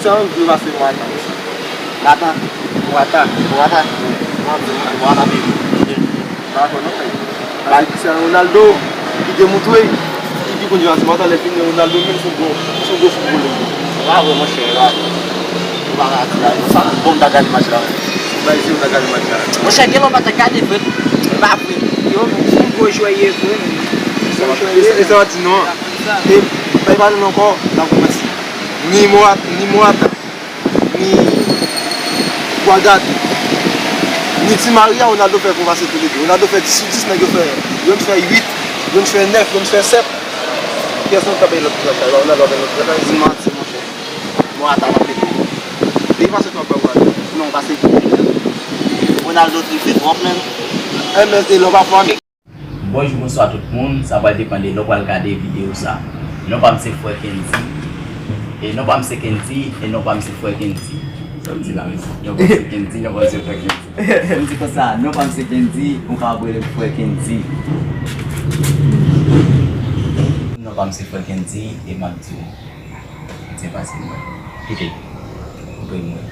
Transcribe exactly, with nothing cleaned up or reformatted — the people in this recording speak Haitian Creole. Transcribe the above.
Sa yon gwo pase Morata, mesye. Morata. Morata. Morata. Wi. Morata, Morata, baby. Dakò, non, men. Ba Cristiano Ronaldo, ki demontre ki, ki konn jwe ansanm, lè fini Ronaldo menm se yon gwo, se yon gwo foutbolè. Se pa vre, monchè, se pa vre. Ou pa ka di la. Sa, bon, m ta gade match la. Bay se ou ta gade match la. Monchè, gen lè w pa ta gade vre. Se pa vre. Yo, yon gwo jwè ye vre. E sa, e sa w di non. E bay balon ankò, n ap kòmanse. Ni Morat, ni Morata, ni Guardado, ni Di Maria, Ronaldo fè gwo pase toulede. Ronaldo fè dis sou dis, nèg yo fè, youn fè uit, youn fè nèf, youn fè sèt. Pèsonn pa bay lòt tèt la, Ronaldo bay lòt tèt la, se manti, monchè. Morata pa mete. Li pase twòp bal Guardado. Non, pase ki Ronaldo triple twòp menm. M S D lè w pa fò. Bonjou, bonswa tout moun. Sa pral depann de lè w pral gade videyo sa. Non pa m se Frè Kendy. E non pa m se Kendy. E non pa m se Frè Kendy. Sa m di la, mesye. Non pa m se Kendy, non pa m se Frè Kendy. M di konsa, non pa m se Kendy, ou ka rele m Frè Kendy. Non pa m se Frè Kendy, e m ap di w. Byen pase mwen. Kite. Koupe mwen.